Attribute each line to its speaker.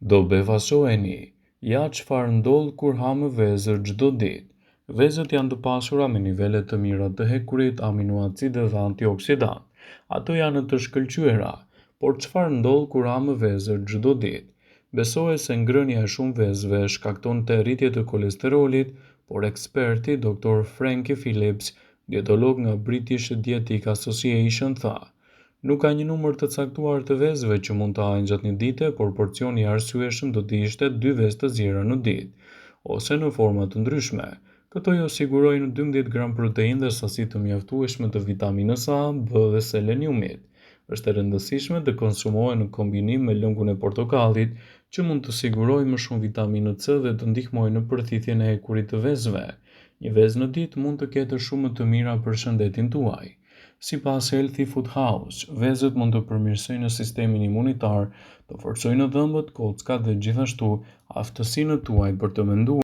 Speaker 1: Do befasoheni, ja çfarë ndodh kur hamë vezë çdo ditë. Vezët janë të pasura me nivele të mira të hekurit, aminoacide dhe antioksidantë. Ato janë të shkëlqyera. Por çfarë ndodh kur hamë vezë çdo ditë? Besohet se ngrënia e shumë vezëve shkaktonte rritje të kolesterolit, por eksperti Dr. Frankie Phillips, dietolog nga British Dietetic Association tha: Nuk ka një numër të caktuar të vezëve që mund të hahen gjatë një dite, por porcioni i arsyeshëm do të ishte dy vezë të ziera në ditë, ose në forma të ndryshme. Këto ju sigurojnë 12 gram proteinë dhe sasi të mjaftueshme të vitaminës A, B dhe seleniumit. Është e rëndësishme të konsumohen në kombinim me lëngun e portokallit, që mund të sigurojë më shumë vitaminë C dhe të ndihmojë në përthithjen e hekurit të vezëve. Një vezë në ditë mund të ketë shumë të mira për shëndetin tuaj. Sipas Healthy Food House, vezët mund të përmirësojnë sistemin imunitar, të forcojnë dhëmbët, kockat dhe gjithashtu aftësinë tuaj për të menduar.